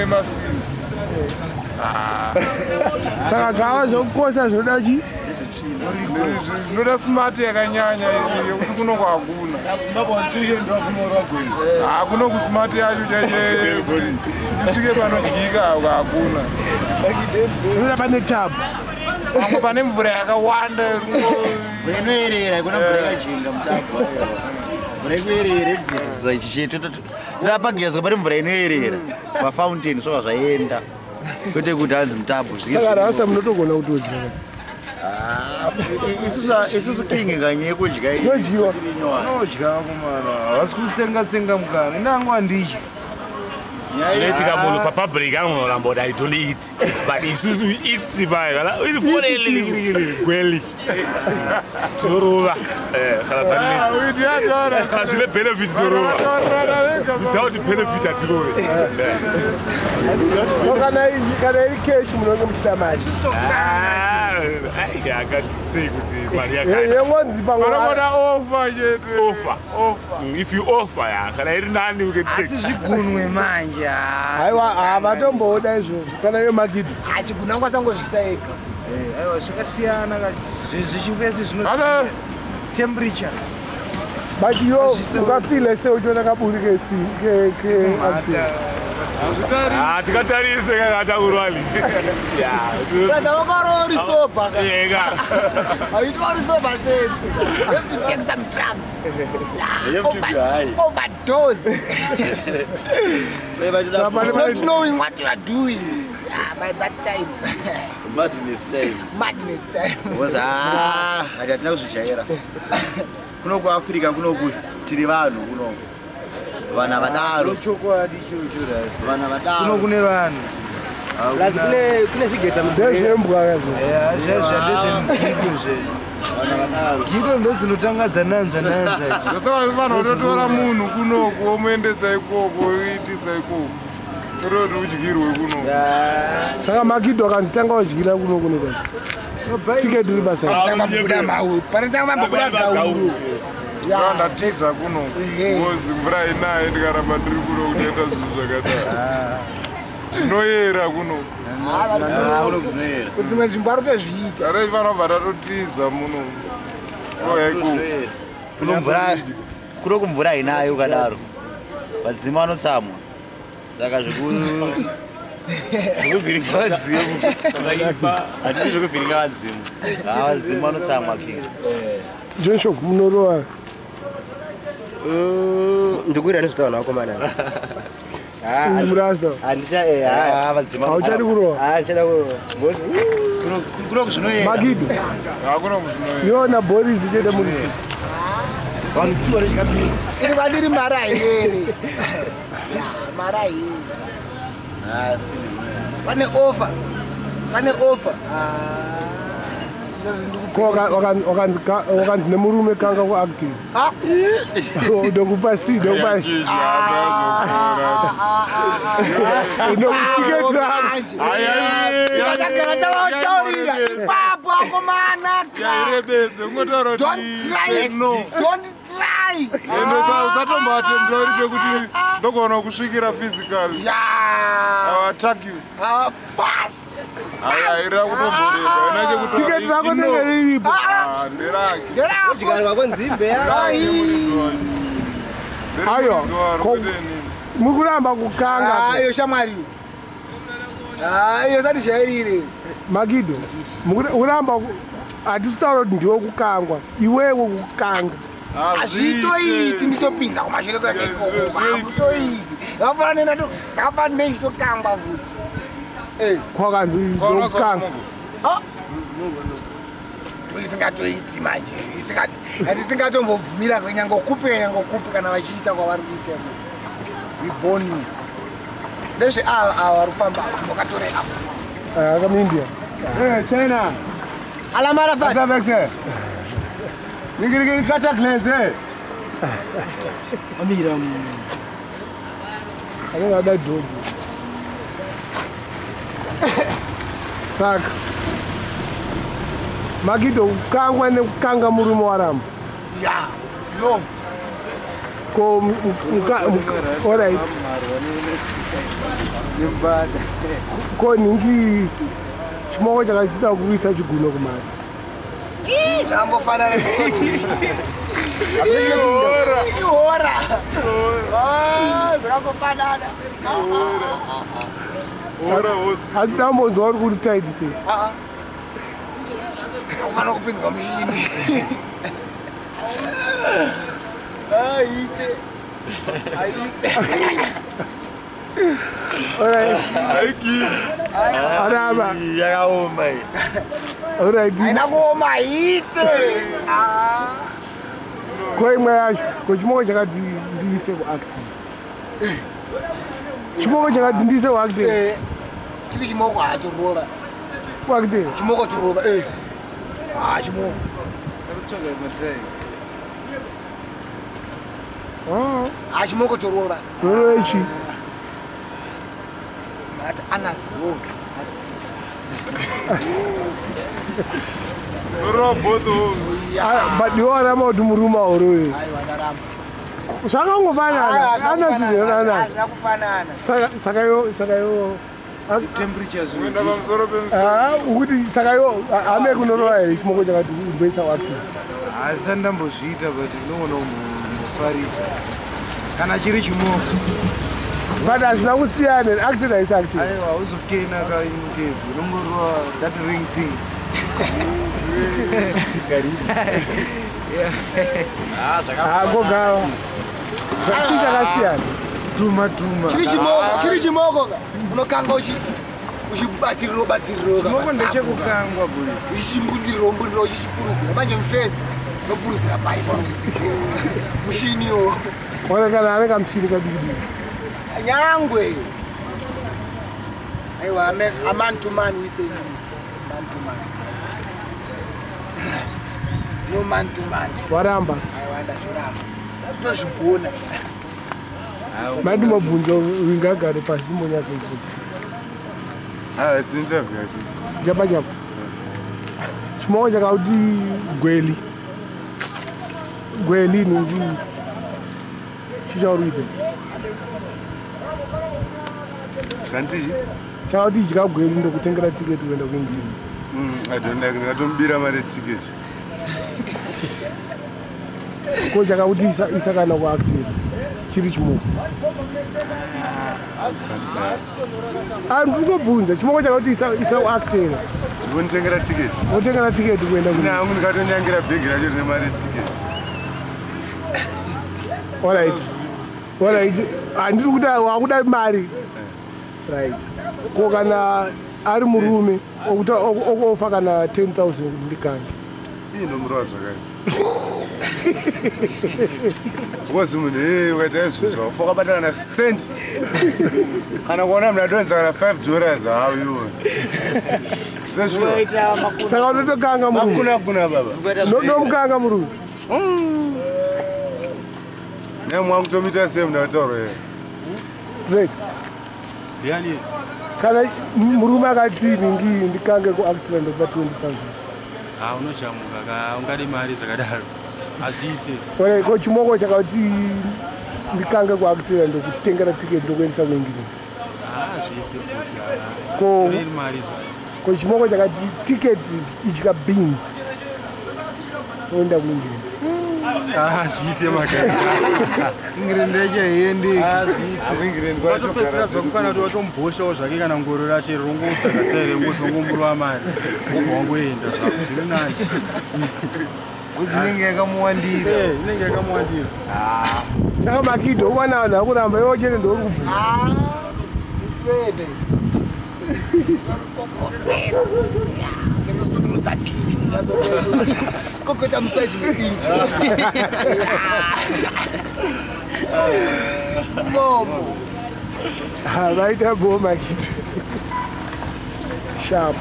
kune masimbi. Saka gava zvokukosa zvinoda chi? Zvinoda smart yakanyanya yekuti kuno hakuna. Hakuna kusmart yacho chaicho kuti isvike panodyika hakuna. Zvinoda pane tabu. Pamwe pane mvura yakawanda inoerera, ikona mvura yakajinga mutabhu. Mvura ikuerera igeza chicheto. Tapagezwa pane mvura inoerera. Pafountain zvobva zvaenda. Kwete kuti hanzi mutabhu. Saka rasta munotogona kutodya. Isusu king kanye yekudya. Inodyiwa. Unodya kumana. Havasi kutsenga tsenga mukana. Inangu handidyi. Zvinoitika munhu papublic anonoramba kuti I don't eat. But isusu we eat bai kana iri fone gweli. Tinorova. Kana zvanetsa. Kana zvine benefit torova. Without benefit hatirove. So kana iri cash munonge muchida mari. Ai akati kuti mari yakati. Yengonzi pamwe vanoda offer chete. Offer. Offer. If you offer ya kana iri nani we can take. Asi zvigunwe manje. Aiwa havatomboda izvozvo kana iyo magidhi. Chigunwe angwasangozvisa ega. Aiwa zvakasiyana zvechifesi zvinodzika temperature. But iwe ukafila sei uchiona kaburi ke Tikatarise kakataurwali. Brother, wakaro uri sober ka. Aitwa uri sober sense. You have to take some drugs. You have to be high. Overdose. Not knowing what you are doing. Yeah, by that time. Madness time. Madness time. Was hatina kuzvijaira. Kuno kuAfrica kuno tiri vanhu kuno. Vana vadaro. Chokwadi ichocho rasi. Vana vadaro. Kuno kune vanhu. Kune zvigetsa ndezvembwa kazvo. Ndezvemugido zve. Vana vadaro. Gido ndo dzinotanga dzananzva nanzva. Ndosaka vanhu vanotora munhu kunoku womuendesa ikoko woitisa ikoko. Toroti udyirwe kuno. Saka Makido akanzi tanga udyira kuno kuno kwacho. Tiketi riri basa. Panotanga pambobuda mau. Panotanga pambobuda gauru. Ndatiza kuno. Ngozi mvura inaye ndikaramba ndiri kuno kunoita zvinhu zvakadai. Zvinoyera kuno. Kudzimwe nzvimbo ari kutozviita. Saka vanobva tatotiza muno. Kuno mvura kuno kumvura inayo ukadaro. Vadzimu vanotsamwa. Saka zvekuvhiringa vadzimu. Hatidi zvekuvhiringa vadzimu. Vadzimu vanotsamwa king. John Shock munorova. Ndikuira nezvitaura navakomana. Murasta. Vadzimu. Hauchadi kurova. Handichada kurova. Ngozi. Kuno kuzvinoyera. Makido. Hakuna kuzvinoyera. Yona Boris chete muri. Vanhu tu vanodya beans. Iri vadiri mari haiyeri. Mari haiyeri. Pane offer. Pane offer. Wakanzi nemurume kanga kuacting. Ndokupa C, ndokupa Ndokutiketi rako. Vakagara tavataurira. Ipapo akomana. Don't try. Don't try. Ende usatomboatendera uri pekuti ndogona kusvikira physically. Yeah. I will attack you. Fast. Aira kutomboreba. Tiketi rako ndenge riripo. Nderake. Udyarwa kwenzimbe ya. Ayo. Mukuramba kukanga. Ayo shamwari. Ayo sati shairire. Makido. Mukuramba hatisi kutaura kuti ndiwe kukangwa. Iwewe kukanga. Hazvitoiti nditopinza kumashure kwake ikoko. Hakutoiti. Zvakafanana zvakafanana nechitokangwa futi. Kwakanzi ndokukanga. Isingatoiti manje. Isingatombobvumira kunyange kupi nyange kupi kana vachiita kwavari kuita. We born you. Ndezve ava ava vari kufamba vakatore apo. Akamuindia. China. Alamara fa. Asabekse. Nigirigiri kata cleanse. Amira. Anenge ada dhogi. Saka Makido kukangwa nekukanga murume waramba. Yeah. No. Ko alright. Kuvharwa nemubada. Ko nhingi chimoko chakachida kuisa chiguno kumari. Zvakambofanana chisoti. Ihora. Zvakambofanana. Asi ndambonzwa uri kuti tight sei. Ufanira kupinzwa mushini. Aite. Aite. Alright. Araba. Yakaoma iyi. Alright. Haina kuoma aite. Ko imwe yacho, ko chimoko chakati ndiise kuacting. Chimoko chakati ndiise kuacting. Chiri chimoko hatorova. Kuacting. Chimoko torova. Ah, chimoko. Ah, chimoko torova. Torova ichi. Mati Anas wo. Torova both. But you are about to muruma oroi. Aiwa ndaramba. Zvakangofanana. Anas Anas. Hazina kufanana. Saka yo temperatures kuenda pamusoro pemusoro. Ah, ukuti saka yo ame kunorova here chimoko chakati umboisa kuacting. Asi ndambozviita but ndinoona kumbofarisa. Kana chiri chimoko. But hazvina kusiyana, acting haisi acting. Aiwa hauzokena ka interview. Unongorova that ring thing. Gogawa. Chii chakasiyana? Dhuma dhuma. Chiri chimoko ka. Unokanga uchibatiriro batiriro ka. Chimoko ndechekukangwa boys. Uchimbundiriro mbundiriro uchichipuruzira. Manje mufesi unopuruzira pai pano. Mushiniwo. Ona kana ane kamushini kadiki diki. Nyangwe. Aiwa a man to man we say. Man to man. No man to man. Waramba. Aiwa ndazvoramba. Tozvibona. Mati mabvunzo ringagare pasi monyatsobvunza. Ah, si interview yatidi. Japa japa. Chimoko chakauti gweli. Gweli ningi. Chichauri kuita. Kanti? Chakauti idya gweli ndokutengera tiketi kuenda kuEngland. I don't like ndingatomubira mari yetiketi. Ko chakauti isa kana kuacting. Chiri chimoko. Ah, ndinobvunza chimoko chakauti isa kuacting. Ndinotengera tiketi. Wotengera tiketi kuenda ku. Nangu ndikatonyangira bhegi racho rine mari yetiketi. Alright. Alright. Handiri kuti wakuda mari. Right. Ko kana ari murume okuofa kana 10,000 kuti ndikange. Ii ndomurova zvakare. Because munhu hey ukaita izvozvo wafa wakabata kana cent. Kana kuona munhu adonza kana $5 hauioni. Saka unotokanga murume. Hakuna kuna baba. Ndomukanga murume. Nemwangu tomuita sei munhu ataura here? Right. Ndiani? Kana murume akati ningi ndikange kuactira ndokupa 20,000. Ah, unochamuka ka ungade mari zvakadaro. Hazviite. Ore ko chimoko chakati ndikange kuactira ndokutengera tiketi ndokuendesa kuEngland. Ah, hazviite futi. Ko mari zvayo. Ko chimoko chakati tiketi idya beans. Oenda kuEngland. Ah, zviite magari. England yacho haiendeki. Ah, zviite. Watopedzisira zvakukwana kuti watomboshawo zvake kana ngoro racho rongodzakasere ngozongomurova mari. Wobva wangoenda zvako zviri nani. Ngozi inenge yakamuwandira. Inenge yakamuwandira. Saka Makido uwana vanhu vakuramba iwe chete ndouri kubvunza. Ah, istraight. Ndozopfundurudza binji. Kokota musaidi mebinji. Momo. Vaita bho Makido. Sharp.